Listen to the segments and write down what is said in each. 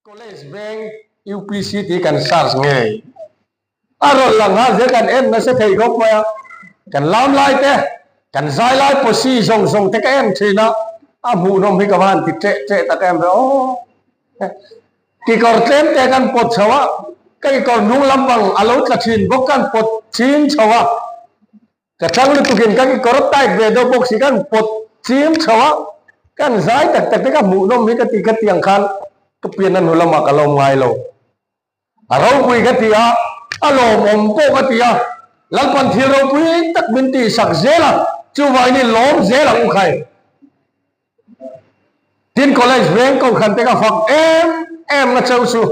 College veng UPC tih kan search ngei a rawn lang nghal zel kan en nasa thei khawp mai a, kan lam lai te kan zai lai posi zawng zawng te ka en thin a, a hmuhnawm hi ka va han ti teh teh tak em ve aw. Kekawr tlem te kan pawt chho a, ka kekawr hnung lampang a lo tla thin bawk kan pawt ching chho a. Ka chang lutukin ka kekawr tight ve deuh bawk si kan pawt chim chho a, kan zai tak tak te ka hmuh nawm hi ka ti ka ti ang khan ka pian a hnu lamah ka lawm ngai lo. A ropui ka ti a, a lawmawm pawh ka ti a, Lalpan thil ropui tak min tihsak zel a, chuvangin i lawm zel ang u khai. Tin college veng kohhran te ka fak em em na cheu chu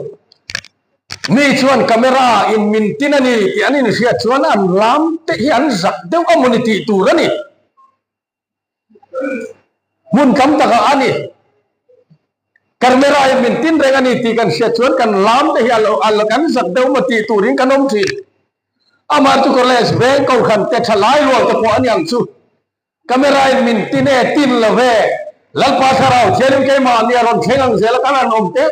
mi chuan camera in min tin a ni tih an inhriat chuan an lam te hi an zak deuh a mawni tih tur a ni. Hmun tam takah a ni. Camera in min tin reng a ni tih kan hriat chuan kan lam te hi a kan zak deuh maw tih turin kan awm thin. Amah chu college veng kohhran te tha lai rual te pawh a ni ang chu. Camera in min tin e, tin lo ve. Lalpa Thlarau thianin keimah nia rawn thleng ang zel a kan han awm te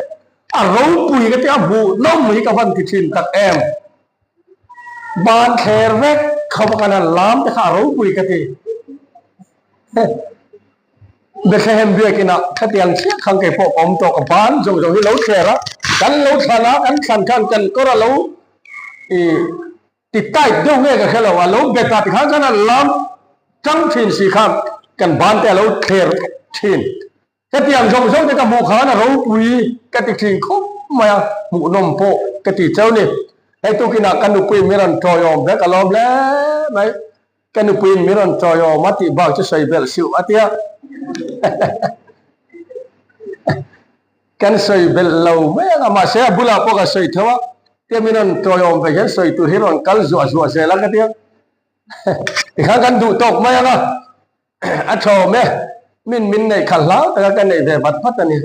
a ropui ka ti a hmuhnawm hi ka van ti thin tak em. Ban thler vek khawp a kan han lam te kha a ropui ka ti. Bethlehem biakinah khatiang chiah khan kei pawh ka awm tawh ka ban zawng zawng hi lo thler a, kan lo thlan a, kan thlan khan kan kawr a lo ih Ti tight deuh nge ka hre lo, a lo bet a tikhan khan a lam tang thin si khan kan ban te a lo thler thin. Hetiang zawng zawng te ka hmuh khan a ropui ka ti thin khawp mai a, hmuhnawm pawh ka ti cheu ni. Hei tukinah ka nupui min rawn tawiawm vek a lawm hle mai, ka nupuiin min rawn tawiawm a tih bak chu sawi belh siuh a tia. Kan sawi belh lo mai ang a, mahse a bulah pawh ka sawi tho a, tia min rawn tawiawm ve hian sawi tur hi rawn kal zuah zuah zel a ka tia. Tikhan kan duh tawk mai ang a, a thawm e, min min neih khalh hlau taka ka neih ve vat vat a ni.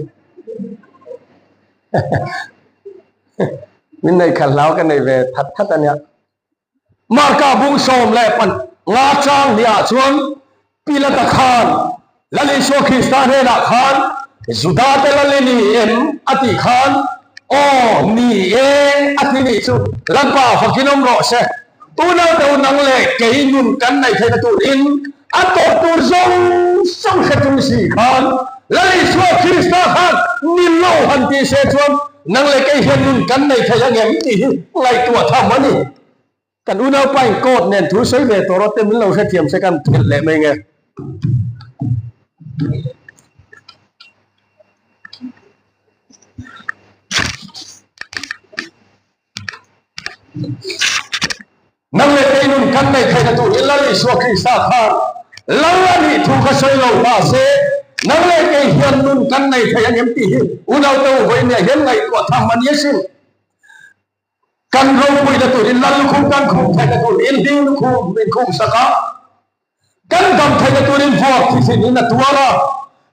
Min neih khalh hlau ka neih ve that that a nia. Marka bung 15 chang hniah chuan Pilata khan Lal Isua Krista hnenah khan Judate lal i ni em a tih khan Aw ni e a ti nih chu Lalpa fakin awm rawh se. Tunau deuh nang leh kei nun kan neih theihna turin a tawp tur zawng zawng hre chung si khan Lal Isua Krista khan ni lo han tih se chuan nang leh kei hian nun kan nei thei ang em tih hi ngaihtuah tham a ni. Kan unaupa in court nen thu sawi ve tawh rawh te min lo hrethiam se kan phelh leh mai nge. Nang leh kei nun kan neih theihna tur hi Lal Isua Krista khan Lal a nih thu kha sawi lo ta se, nang leh kei hian nun kan nei thei ang em tih hi unaute u vawinia hian ngaihtuah tham a ni asin. Kan ropuina turin Lal lukhum kan khum theihna turin hling lukhum min khum sak a, kan dam theihna turin vuak thisen in a tuar a,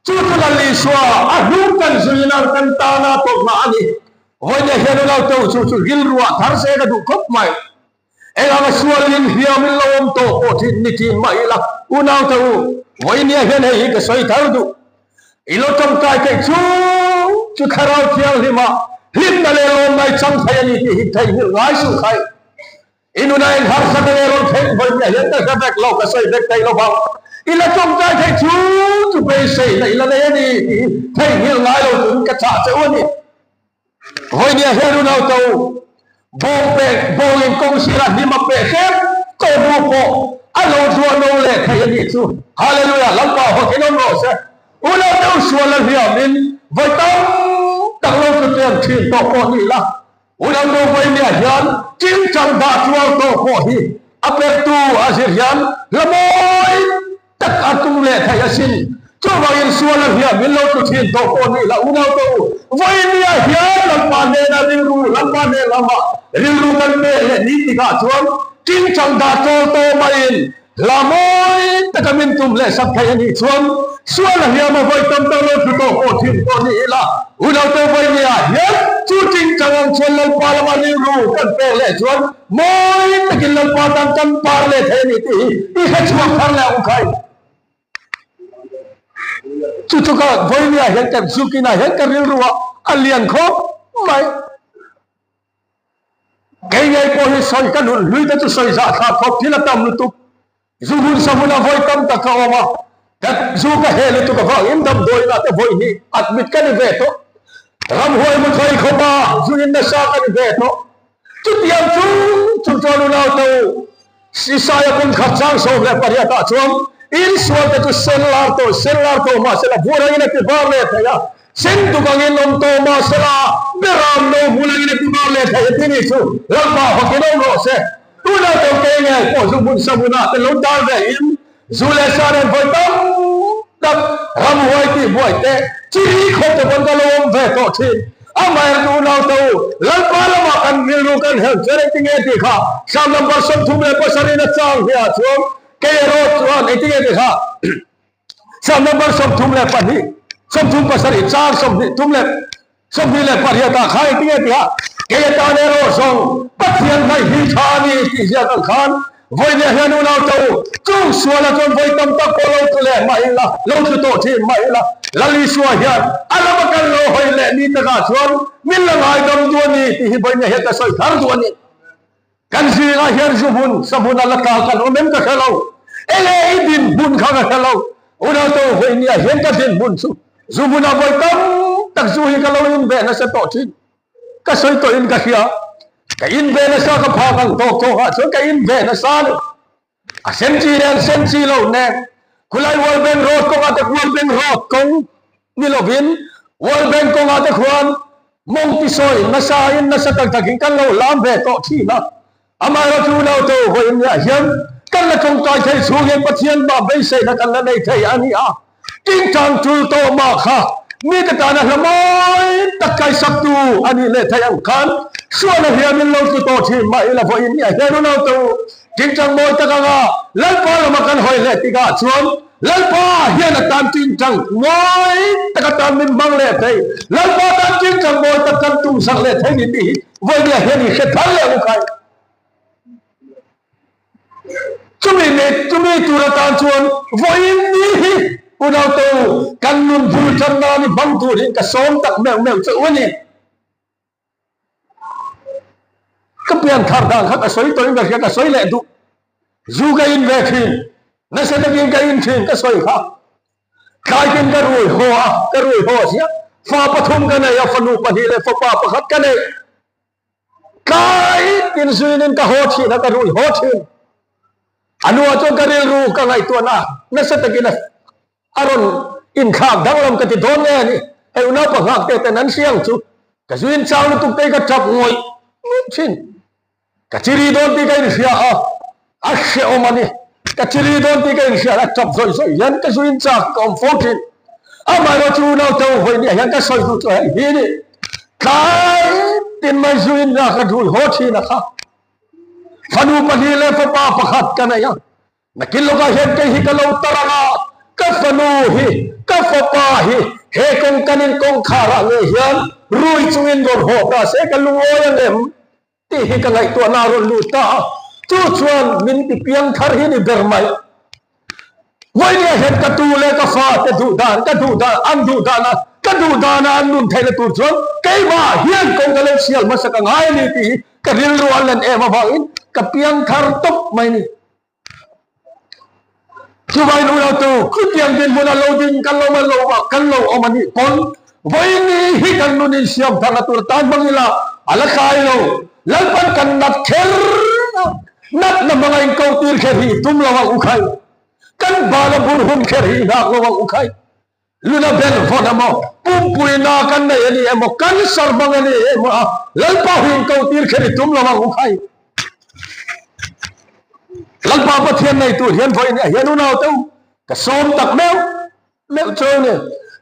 chu chu Lal Isua a hlum kan zuiin a kan tana tawrhna a ni. Vawinia hian unaute u chu chu rilruah thar se ka duh khawp mai. Enganga sualin hliamin lo awm tawh pawh thin ni thin mah ila unaute u, vawinia hian hei hi ka sawi thar duh. I lo tawngtai theih chu chu Thlarau Thianghlima hlimna leh lawmna i chang thei a ni tih hi theihnghilh ngai suh khai. I nuna eng harsatna nge rawn thleng vawinia hian ka hre vek lo, ka sawi vek thei lo vang. I la tawngtai theih chu chu beiseina i la nei a ni tih hi theihnghilh ngai lo turin ka chah che u a ni. Vawinia hian unau to bawng pek bawngin kawng sira hlim a peh hrep tawh hnu pawh a lo zuah no leh thei a nih chu. Hallelujah! Lalpa hawkin awm rawh se. Unau deuh sual a hliamin vawi tam tak lo chu tlem thin tawh pawh ni la, unau deuh vawinia hian chingchang dah tuar tawh pawh hi a pektu a zir hian hla mawi Tak a tum leh theih asin. Chuvangin sual a hliah min lo tlu thin tawh pawh ni lah unau te u, vawinia hian Lalpa hnena rilru, Lalpa hnen lamah rilru kan pek leh ni tikah chuan chingchang dah chawl tawh maiin hla mawi taka min tum leh sak thei a nih chuan sual a hliam a vawi tam tak lo tlu tawh pawh thin pawh ni ila unau te u vawinia hian chu chingchang ang chuan Lalpa lama rilru kan pek leh chuan Mawi takin Lalpa tan kan par leh thei a ni tih hi i hre chhuak thar leh ang khai. Chu chu ka vawinia hian ka zukinah hian ka rilru a a lian khawp mai. Kei ngei pawh hi sawi ka nun hlui te chu sawi zah thlak khawp thil a tam lutuk. Zu hun sa hmun a vawi tam tak a awm a, ka zu ka heh lutuk avangin damdawiin ah te vawi hnih admit ka ni ve tawh. Ramhuai mu thei khawp a zu in nasa ka ni ve tawh. Chutiang chu chung chuan unau te u, Isaia kum khat chang 18 ah chuan insual te chu sen lar tawh sen lar tawh mahsela vur angin a ti var leh thei a, sen duk angin awm tawh mahsela beram no hmun angin a ti var leh thei a ti ni chu Lalpa fakin awm rawh se. Tunah chuan kei ngei pawh zu hmun sa hmunah te lo tar ve in zu leh sa nen vawi tam tak ramhuai tih buai te chiri khawp te pawn ka lo awm ve tawh thin. Amaherawhchu unau te u, Lalpa lamah kan rilru kan helh chuan engtinge tih kha Psalm number 37 in a chang hliah chuan kei erawh chuan engtinge tih kha Psalm number 32, 37 chang 20 thum leh 28 ah khan engtinge tih a, Kei atan erawh zawng Pathian hnaih hi tha a ni tih ziak ang khan vawi leh hian unau te u, chung suala chuan vawi tam tak pawh lo tlu leh mah ila, lo tlu tawh thin mah ila, Lal Isua hian a lama kan lo hawi leh ni takah chuan min la ngaidam duh a ni tih hi vawi leh hian ka sawi thar duh a ni. Kan zingah hian zu hmun, sa hmun a la tla kan awm em ka hre lo. Enge i dinhmun kha ka hre lo. Unau te u vawi nia hian ka dinhmun chu zu hmunah vawi tam tak zu hi ka lo in ve nasa tawh thin. Ka sawi tawh in ka hria. Ka in ve nasa ka phak ang tawk tawk ah chuan ka in ve nasa a ni. A sen chi nen sen chi lo nen khulai World Bank Road kawngah te World Bank Road kawng ni lovin World Bank kawngah te khuan mawng ti sawi nasa in nasa tak takin kan lo lam ve tawh thin a. Amaherawhchu naute u vawiin niah hian kan la tawngtai thei chhungin Pathian mah beiseina kan la nei thei a ni a. Tingtang tul tawh mah kha mite tana hla mawi tak kaisaktu a nih leh theih ang khan suala hian min lo tlu tawh thin mah ila vawiin ni a hian unau te u tingtang mawi tak anga Lalpa lama kan hawi leh tikah chuan Lalpa hian a tan tingtang mawi tak atan min hmang leh thei Lalpa tan tingtang mawi tak kan tumsak leh thei ni tih hi vawiin ni ah hian i hre thar leh u khai. Chumi ni, chumi tur atan chuan vawiin ni hi unaute u, kan nun bul tan nan i hmang turin ka sawm tak meuh meuh che u a ni. Ka pian thar dan kha ka sawi tawhin ka hria, ka sawi leh duh. Zu ka in ve thin, nasa takin ka in thin ka sawi kha. Tlaikin ka rui haw a, ka rui haw ziah. Fa pathum ka nei a, fanu pahnih leh fapa pakhat ka nei. Tlai tin zuinin ka haw thin a, ka rui haw thin. A nuah chuan ka rilru ka ngaihtuahna nasa takin a rawn inthlak danglam ka ti dawn nge a ni. Hei unaupa nghak te ten an hria ang chu. Ka zuin chau lutuk te hi ka tap ngawih ngawih thin. Ka chiri dawn tih ka inhria a, a hrehawm a ni. Ka chiri dawn tih ka inhria a, tap zawih zawih hian ka zuin chak ka awm fo thin. Amaherawh chu unaute u vawi nia hian ka sawi duh chu hei hi ni. Tlai tin mai zuin nga ka dul haw thin a kha. Fanu pahnih leh fapa pakhat ka nei a. Nakin lawkah hian kei hi ka lo tar ang a, ka fanu hi, ka fapa hi he kawng kan in kawngkharah ngei hian rui chungin rawn haw ta se ka lungawi ang em? Tih hi ka ngaihtuahna a rawn lut ta a, chu chuan min ti piang thar hi ni ber mai. Vawinia hian ka tu leh ka fa te duh dan, ka duh dan, an duh dan a, ka duh dana an nun theihna tur chuan keimah hian kawng ka lo sial hmasa ka ngai a ni tih hi ka rilru a len em avangin ka piang thar tawp mai a ni. Chuvangin unautu, khutiang dinhmun a lo ding kan lo man lo a, kan lo awm a nih pawn vawiin hi kan nun insiam tharna tur tan hmang ila a la tlai lo. Lalpan kan nat kher a, natna hmanga inko tir kher hi i tum lo ang u khai. Kan bala bur hun kher hi i nghak lo ang u khai. Luna bel vawn emaw, pumpui na kan nei a ni emaw, cancer hmang a ni emaw a, Lalpa hu in ko tir kher i tum lo ang u khai. Lalpa Pathian nei tur hian vawiin ah hian unau te u, ka sawm tak meuh meuh chu ni.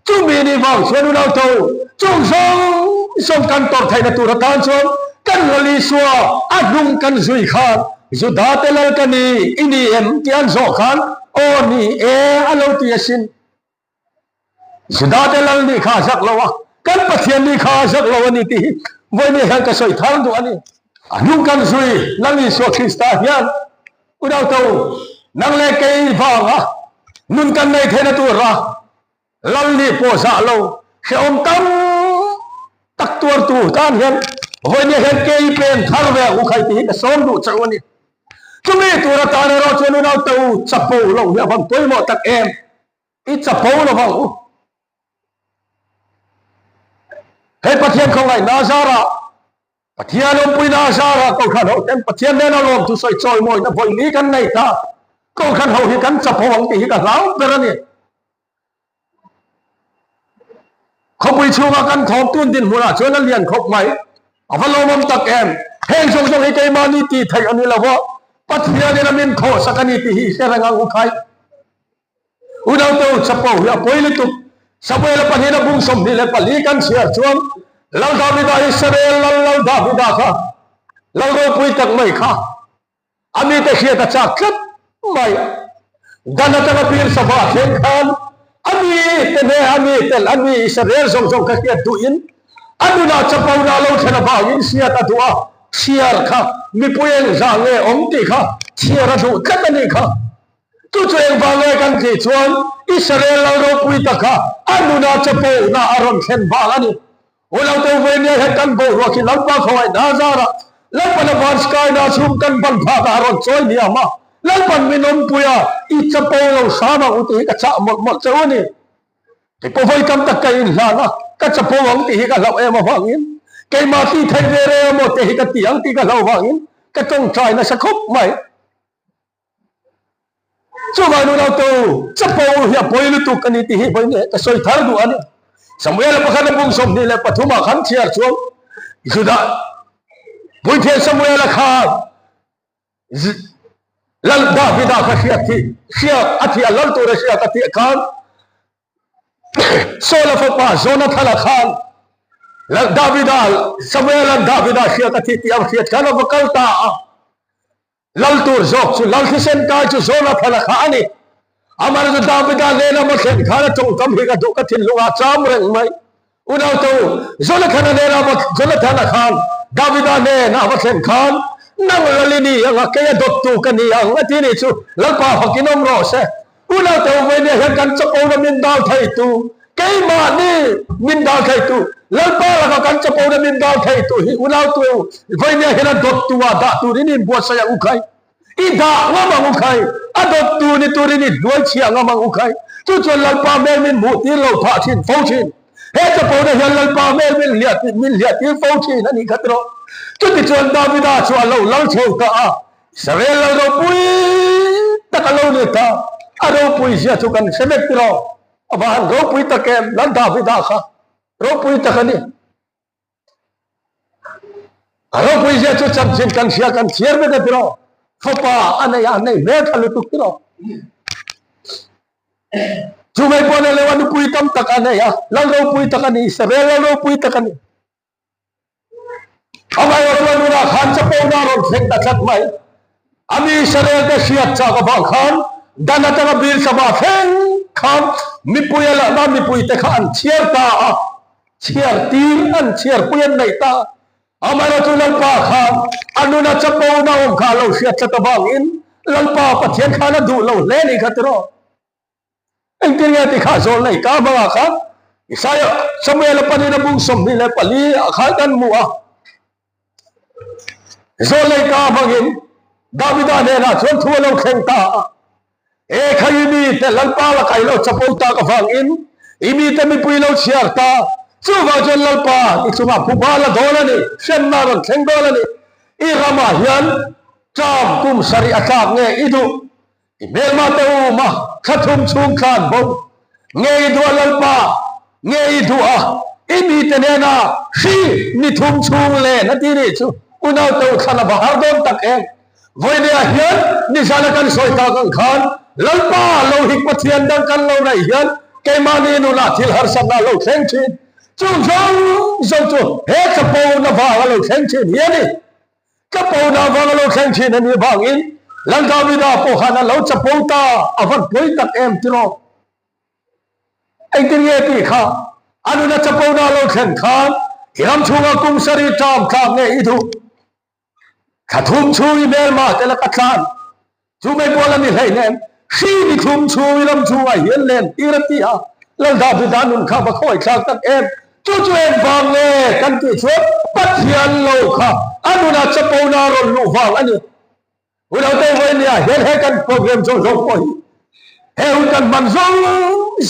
Chumi ni vang chuan unau te u, chung zawng zawng kan tawrh theihna tur atan chuan kan Lal Isua a hnung kan zui khan Juda te lal ka ni, i ni em tih an zawh khan, aw ni e a lo ti asin. Juda te lal nih kha a zak lo a, kan Pathian nih kha a zak lo a ni tih hi vawiin hian ka sawi thar duh a ni. A hnung kan zui Lal Isua Krista hian unauto nang leh kei vanga nun kan nei theihna tura lal nih pawh zah lo hrehawm tam. tak tuartu tan hian vawinia hian ke i pen thar ve ang u khai tih hi ka sawm duh chauh a ni. Chumi tur atan erawh chuan unaute u chapo loh hi a van pawimawh tak em? I chapo lo vang u. Hei Pathian khawngaihna zarah Pathian awmpuina zarah Kohhran ho ten Pathian nena lawm thusawi chawimawina vawi li kan nei ta. Kohhran ho hi kan chapo ang tih hi ka hlau ber a ni. Khawpui chhunga kan thawm tun dinhmunah chuan a lian khawp mai. A va lawmawm tak em! Heng zawng zawng hi keimahni tih theih a ni lo va, Pathianin a min khawhsak a ni tih hi i hre reng ang u khai. Unaute u chapo hi a pawi lutuk. Samuela pahnihna bung 24 kan chhiar chuan Lal Davida Israel lal Lal Davida kha lal ropui tak mai kha A mite hriat a chak tlat mai. Dan atanga pir sava thleng khan a mite hneh a mi tel a mi Israel zawng zawng kha hriat duhin a nunah chapona lo thlen avangin hriat a duh a, chhiar kha mipui engzah nge awm tih kha chhiar a duh tlat a nih kha. Chu chu engvang nge kan tih chuan Israel lal ropui tak kha a nunah chapona a rawn thlen vang a ni. Unaute Uvenia hian kan boruak hi Lalpa khawngaih hna zarah Lalpan a van sky na chhung kan ban phakah a rawn chawi hniam a, Lalpan min awmpui a, i chapo lo hram ang u tih hi ka chah mawlh mawlh che u a ni. Kei pawh vawi tam tak ka inhlan a, ka chapo ang tih hi ka hlauh em avangin, keimah tih theih ve reng emaw te hi ka ti ang tih ka hlauh vangin ka tawngtai nasa khawp mai. Chuvang nu lo tu chapo hi a pawi lutuk a ni tih hi vawi nge ka sawi thar duh a ni. Samuel-a pakhat a bung 23 ah khan chhiar chuan Judah puithiam Samuel-a khan Lal Davida kha hriat hi hriat a thih a lal tura hriat a tih khan Saul-a fapa Jonathan-a khan Lal Davida Samuel-a'n Davida hriat a thih tih a hriat khan a va kal ta a. Lal tur zawk chu Lal thisen kai chu Jonathana kha a ni. Amah chu Davida nena maw thlen khan a tawngkam hi ka duh ka thinlungah cham reng mai. Unaute u, Jonathana nena maw Jonathana khan Davida nena a va thlen khan nang lal i ni ang a, kei a dawttu ka ni ang a ti nih chu Lalpa fakin awm rawh se. Unaute u Vainia hian kan chapona min dal theitu, keimahni min dal theitu, Lalpa laka kan chapona min dal theitu hi unaute u Vainia hian a dawttu ah dah turin i inbuatsaih ang u khai. I dah ngam ang u khai. A dawttu ni turin i hnuaichhiah ngam ang u khai. Chu chuan Lalpa hmel min hmuh tir lo phah thin fo thin. He chapona hian Lalpa hmel min hliah min hliah tir fo thin a nih kha tiraw. Chutichuan Davida chu a lo lal chho ta a. Israel lal ropui tak a lo ni ta, a ropui zia chu kan hre vek tiraw? A va han ropui tak em, Lal Davida kha ropui tak a ni. A ropui zia chu chanchin kan hria kan chhiar vek a tiraw? Fapa a nei a, a nei hmeltha lutuk tiraw? Chu mai pawh a nei lo, a nupui tam tak a nei a, lal ropui tak a ni, Israel lal ropui tak a ni. Amaherawh chuan nunah khan chapona a rawn thleng ta tlat mai. A mi Israel te hriat chak avang khan dan atanga bil sava thleng khan mipui a lahna mipuite kha an chhiar ta a, chhiar tir an chhiarpui an neih ta. Amaherawh chu Lalpa khan a nuna chapona awm kha a lo hriat tlat avangin Lalpa Pathian khan a duh lo hle ni kha tiraw. Engtin nge ti kha zawl nei ka hmangah khan Isaia Samuela panin a bung 24 ah khan kan hmu a. Zawl nei ka hmangin Davida hnenah chuan thu a lo thleng ta a. E kha i mite Lalpa lakah i lo chapo tak avangin i mite mipui lo chhiar ta. Chuvang chuan Lalpa i chungah phuba la dawn a ni, hremna a rawn thleng dawn a ni. I ramah hian ṭam kum sarih a tlak nge i duh? I hmelma te um a, thla thum chhung thlan bo. Nge i duh a Lalpa? Nge i duh a i mite nena hri ni thum chhung len a ti nih chu unau te u thlan a va har dawn tak em? Vawinia hian nizana kan sawi tak ang khan Lalpa lo hik Pathian dang kan lo neih hian keimahni nunah thil harsatna a lo thleng thin. Chung zawng zawng chu he chapona vang a lo thleng thin hi a ni. Chapo na vang a lo thleng thin a nih vangin Lal Davida pawh khan a lo chapo ta a van pawi tak em tiraw? Engtin nge tih kha a nuna chapo na a lo thlen khan i ram chhunga kum sarih ṭam thlak nge i duh? Thla thum chhung i hmelma te laka tlan Chu mai pawh la ni hleinem, hri ni thlum chhung i ram chhungah hian len tir a ti a, Lal Davida nun kha va khawi thlak tak em? Chu chu engvang nge kan tih chuan Pathian lo kha a nunah chapona a rawn luh vang a ni. Unaute vawinia hian he kan program zawng zawng pawh hi, he hun kan hman zawng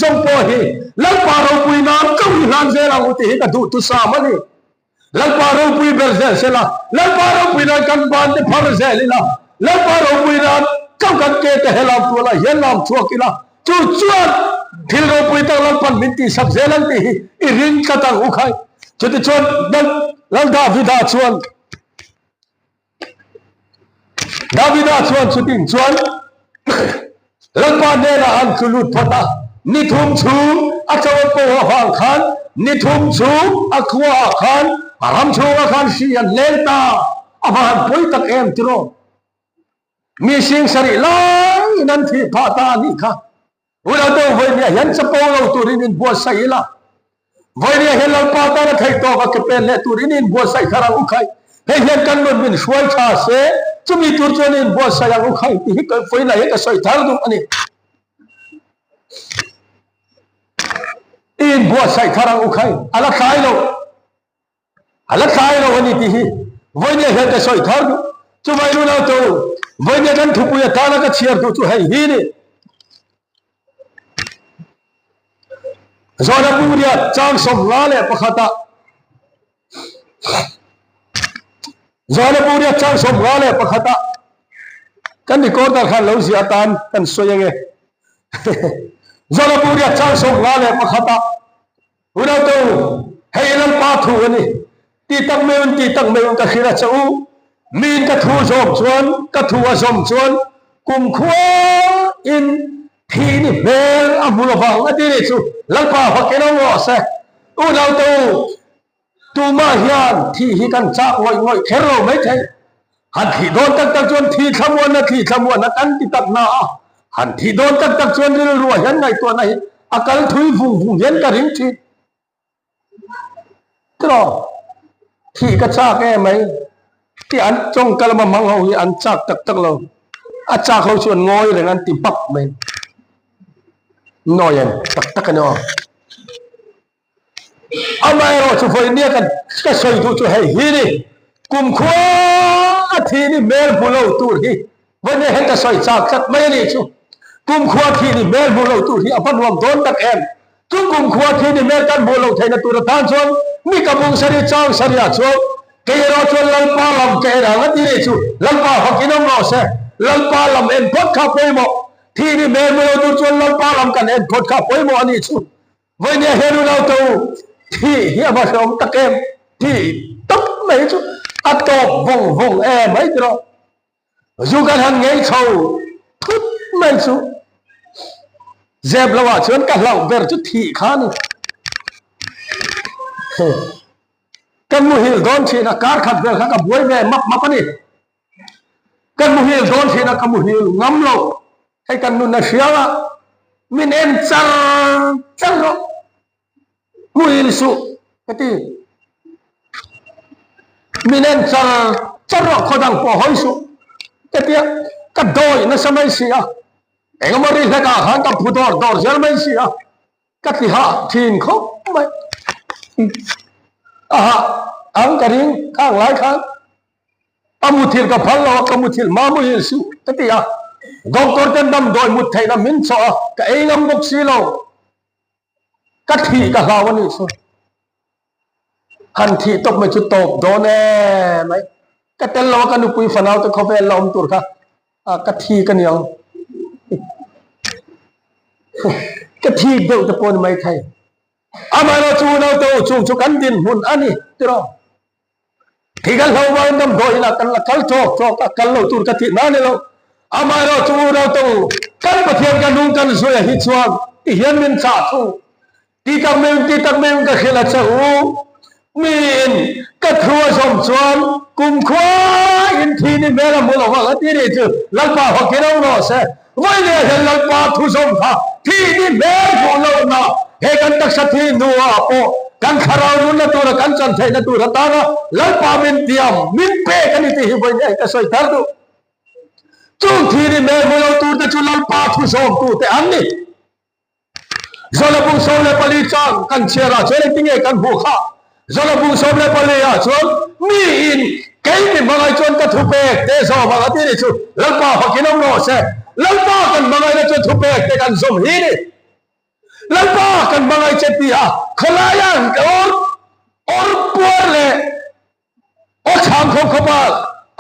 zawng pawh hi Lalpa ropui nan ka ui hlan zel ang u tih hi ka duh thusam a ni. Lalpa ropui ber zel se la, Lalpa ropui nan kan ban te phar zel ila, Lalpa ropui nan chauh kan ke te he lam tualah hian lam chhuak ila, chu chuan thil ropui tak Lalpan min tihsak zel ang tih hi i ring tlat ang u khai. Chutichuan Lal Davida chuan Davida chuan chutin chuan Lalpa hnenah an tlu lut phawt a, ni thum chhung a chawl pawh avang khan ni thum chhung a khuaah khan a ram chhungah khan hri an leng ta, a va han pawi tak em tiraw? Mi sing sarih laiin an thih phah ta a nih kha. Unau deuh vawinia hian chapo lo turin inbuatsaih ila, vawinia hian Lalpa tana theih tawka ke pen leh turin inbuatsaih thar ang u khai. Hei hian kan nun min hruai tha se, chumi tur chuan inbuatsaih ang u khai tih hi vawiinah hian ka sawi thar duh a ni. I inbuatsaih thar ang u khai, a la tlai lo. A la tlai lo a ni tih hi vawinia hian ka sawi thar duh. Chuvai nu nau to, vawinia kan thupui atana ka chhiar duh chu hei hi ni. Zawhna Puriat chang 51ah Zawhna Puriat chang 51ah kan recorder khan lo ziah atan kan sawi ange. Zawhna Puriat chang 51ah Unautu, hei Lalpa thu a ni. Ti tak meuhin, ti tak meuhin ka hrilh a che u. Miin ka thu zawm chuan, ka thu a zawm chuan kumkhuain thih ni hmel a hmu lovang a ti nih chu Lalpa fakin awm rawh se. Unautu, tumah hian thih hi kan chak ngawih ngawih kher lo maithei. Han thih dawn tak tak chuan thi thlamuanna, thi thlamuanna kan ti tak na a, han thih dawn tak tak chuan rilruah hian ngaihtuahna hi a kal thui vung vung hian ka ring thin. Tiraw, thih ka chak em mai tih an tawngka lama mang ho hi an chak tak tak lo, a chak ho chu an ngawi reng an ti bak mai. Nawi em tak tak a ni aw. Amaherawh chu vawinia kan ka sawi duh chu hei hi ni, kumkhua a thi ni hmel hmu lo tur hi vawinia hian ka sawi chak tlat mai a nih chu. Kumkhua thi ni hmel hmu lo tur hi a va nuam dawn tak em? Chu kumkhua thi ni hmel kan hmuh loh theihna tur atan chuan mi ka bung sarih chang sarihah chuan kei erawh chuan Lalpa lam ka en ang a ti nih chu. Lalpa fakin awm rawh se. Lalpa lam en phawt kha pawimawh. Thi ni hmel hmu lo tur chuan Lalpa lam kan en phawt kha pawimawh a nih chu. Vawinia hian unau te u, thih hi a va hlawm tak em? Thih tawp mai chu a tawp vawng vawng em mai tiraw? Zu kan han ngei chho thut mai chu zep lo ah chuan ka hlauh ber chu thih kha a ni. Kan muhil dawn thin a, kar khat vel kha ka buai ve map map a ni. Kan muhil dawn thin a, ka muhil ngam lo. Hei kan nun a hriang a, min en char char rawh. Muhil suh ka ti. Min en char char rawh, khaw dang pawh hawi suh ka ti a, ka dawi nasa mai si a. Engemaw ri hlek ah khan ka phu dawr dawr zel mai si a. Ka ti hah thin khawp mai. A hah ang ka ring khang lai khan a muthilh ka phal lo a, ka muthilh hma muhil suh ka ti a. Doctor ten damdawi mut theihna min chawh a, ka ei ngam bawk si lo. Ka thih ka hlau a nih chu. Han thih tawp mai chu tawp dawn em mai. Ka tel lo a ka nupui fanau te khawvel la awm tur kha ka thi ka niang. Ka thik deuh te pawh ni mai thei. Amaherawh chu naute u chung chu kan dinhmun a ni tiraw. Thi kan hlo vangin damdawi inah kan la kal tawk tawk a, kal lo tur ka tih na ni lo. Amaherawh chu unaute u, kan Pathian ka nung kan zuia hi chuan ti hian min chah thung. Ti tak meuhin, ti tak meuhin ka hrilh a che u, miin ka thu a zawm chuan kumkhua in thi ni hmel a hmu lo vang a ti nih chu Lalpa hakin awm rawh se. Vawinia hian Lalpa thu zawm kha thi ni hmel hmuh lohna he kan taksa thi hnuah pawh kan thlarau nunna tura kan chan theihna tur atana Lalpa min tiam, min pek a ni tih hi vawinia hi ka sawi thar duh. Chung thi ni hmel hmu lo turte chu Lalpa thu zawmtute an ni. Zola bung 14 chang kan chhiar ah chuan engtin nge kan hmuh kha? Zola bung 14 ah chuan mi in kei mi hmangaih chuan ka thupek te zawm ang a ti ni chu Lalpa fakin awm rawh se. Lalpa kan hmangaihna chuan thupek te kan zawm hi ni. Lalpa kan hmangaih che ti a khawlai ah awr awr puar leh Aw chhang khawp khawp a,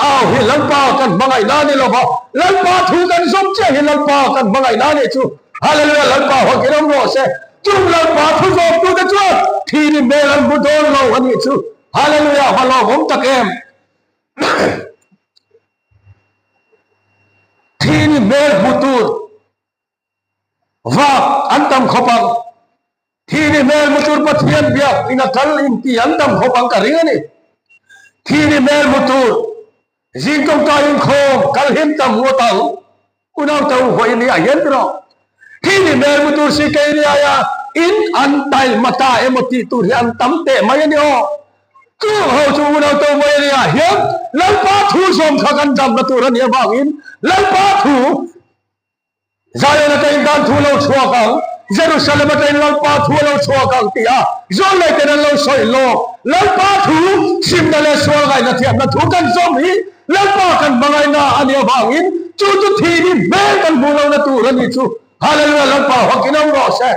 au hi Lalpa kan hmangaih na ni lova, Lalpa thu kan zawm chiah hi Lalpa kan hmangaih na nih chu. Hallelujah Lalpa hakin awm rawh se. Chung Lalpa thu zawm tu te chuan thi ni hmel an hmu dawn lo a nih chu. Hallelujah va lawmawm tak em. Thi ni hmel hmu tur. Vak an tam khawp ang. Thi ni hmel hmu tur Pathian biak in a kal in ti an tam khawp ang ka ring a ni. Thi ni hmel hmu tur zing tawngtai inkhawm kal him tam ngawt ang. Unau te u vawi ni ah hian ti rawh. Thi ni hmel hmu tur si kei ni aia in an taima ta emaw tih tur hi an tam teh mai a ni aw. Chung ho chu unau te u vawi ni ah hian Lalpa thu zawm kha kan damna tur a nih avangin Lalpa thu Zion atangin dan thu lo chhuak ang, Jerusalem atangin Lalpa thu a lo chhuak ang tih a zawlnei ten an lo sawi lawk. Lalpa thu, simna leh sual ngaihna thiamna thu kan zawm hi Lalpa kan hmangaihna a nih avangin chu chu thihni hmel kan hmuh lohna tur a nih chu. Hallelujah Lalpa hakin awm rawh se.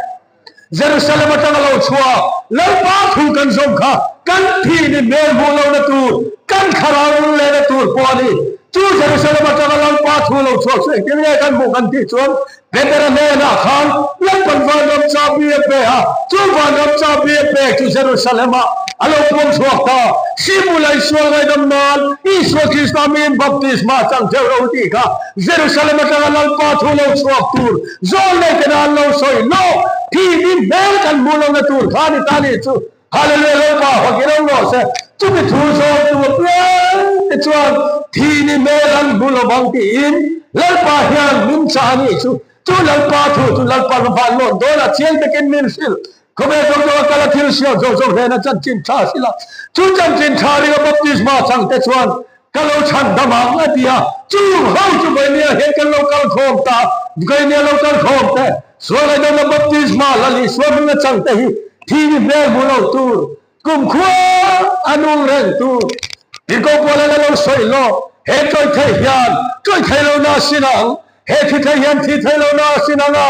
Jerusalem atanga lo chhuak Lalpa thu kan zawm kha kan thihni hmel hmuh lohna tur, kan thlarau rul lehna tur pawh a ni. Chu Jerusalem atanga Lalpa thu lo chhuak chu engtin nge kan hmuh kan tih chuan Petera hnenah khan Lalpan vanram chabi a pe a, chu vanram chabi a pek chu Jerusalem-ah a lo puang chhuak ta. Simula Isual ngaihdam nan Isua Krista miin baptisma chang theuh lo tih kha Jerusalem atanga Lalpa thu lo chhuak tur Zawl nei te nan lo sawi lawk, thi ni hmel kan hmuh lohna tur kha ni ta ni chu. Hallelujah Lalpa hakin awm rawh se. Chumi thu zawl tu apiang te chuan thi ni hmel an hmu lo vang tiin Lalpa hian min chah a nih chu. Chu Lalpa thu chu Lalpa va van lawn dawn a chiang takin min hrilh. Khawvel zawng zawng a kal a thil hriat zawng zawng hlena chanchin tha hrilh a. Chu chanchin tha ringa baptisma chang te chuan Ka lo chhan dam ang a ti a, chung ho chu Gainia hian kan lo kal khawm ta, Gainia lo kal khawm te, sual ngaihdamna baptisma Lal Isua hming a chang te hi thi ni hmel hmu lo tur, kumkhua a nung reng tur. Tirhkoh Paula la lo sawi lawk, he chawi thei hian chawi thei lo na sin ang, He thi thei hian thi thei lo na a sin ang a,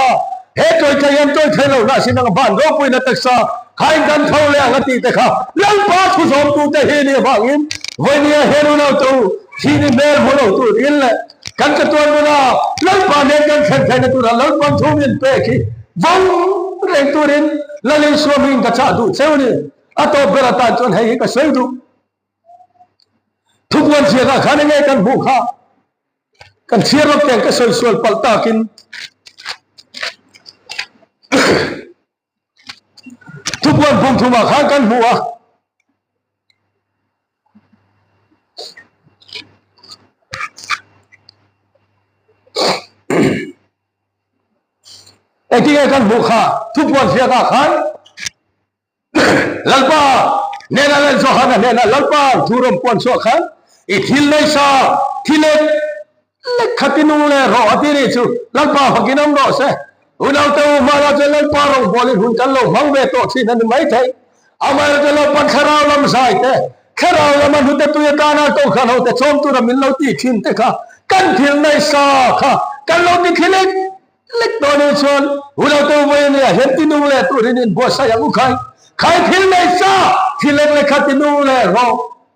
he tawi thei hian tawi thei lo na a sin ang a, van ropuina taksa khain kan tho leh ang a tih te kha Lalpa thu zawmtute hi nih avangin vawinia hian unau te u thi ni hmel hmu lo turin leh kan chatuan nuna Lalpa nen kan thlen theihna tura Lalpan thu min pek hi vawng reng turin Lal Isua hmingin ka chah duh cheu ni. A tawp ber atan chuan hei hi ka sawi duh. Thupuan ziakah khan enge kan hmuh kha? Kan chhiar lawk teng ka sawi sual palh takin thupuan phung thumah khan kan hmu a. Engtinge kan hmuh kha thupuan ziakah khan Lalpa hnenah leh Johana hnenah Lalpa thu rawn puan chhuah khan i thil nei sa thi lek lek kha ti nung leh rawh a ti nih chu Lalpa fakin awm rawh se. Unaute u hmanah chuan Lalpa rawngbawlin hun kan lo hmang ve tawh thin a ni maithei. Amaherawhchu Lalpan thlarau lam zai te, thlarau lama hnute tui atana kohhran hote chawm tura min lo tih thin te kha kan thil nei sa kha kan lo ti thi lek Lek tawh nih chuan Unaute u vawi ania hian ti nung leh turin in buatsaih ang u khai. Khai thil nei sa, thil eng leh kha ti nung leh rawh.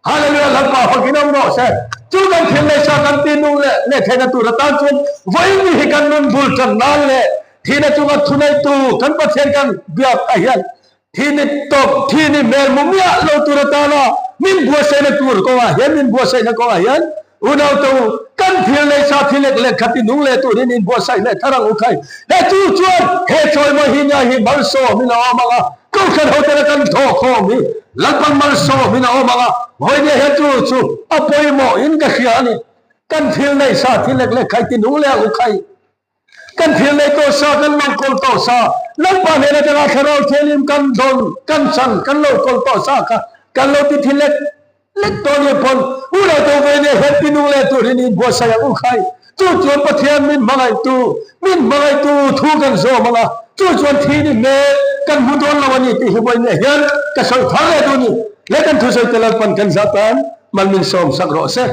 Hallelujah Lalpa fakin awm rawh se. Chu kan thil nei sa kan ti nung leh leh theihna tur atan chuan vawi ni hi kan nun bul tan nan leh thihna chunga thuneitu kan Pathian kan biak ah hian Thi ni tawp, thi ni hmel hmu miah lo tur atana min buatsaihna tur kawngah hian, min buatsaihna kawngah hian unaute u, kan thil nei sa thi lek lek kha ti nung leh turin in buatsaih leh thar ang u khai. He chu chuan he chawimawi hi nia hi malsawmin a awm ang a, Kohhran hotela kan thawh khawm hi Lalpan malsawmin a awm ang a, vawinia hian chu chu a pawimawhin ka hria a ni. Kan thil nei sa thi lek lek kha i ti nung leh ang u khai. Kan thil nei tawh sa, kan lo kawl tawh sa, Lalpa hnen atanga Thlarau Thianghlim kan dawn, kan chhan, kan lo kawl tawh sa kha kan lo ti thi lek lek tawh nia pawn u lo to ve nia hian ti nung leh turin in buatsaih ang u khai. Chu chuan Pathian min hmangaihtu, min hmangaihtu thu kan zawm ang a. Chu chuan thi ni hmel kan hmu dawn lo a ni tih hi vawiinah hian ka sawi thar leh duh a ni. Leh kan thusawi te Lalpan kan zah tan mal min sawm sak rawh se.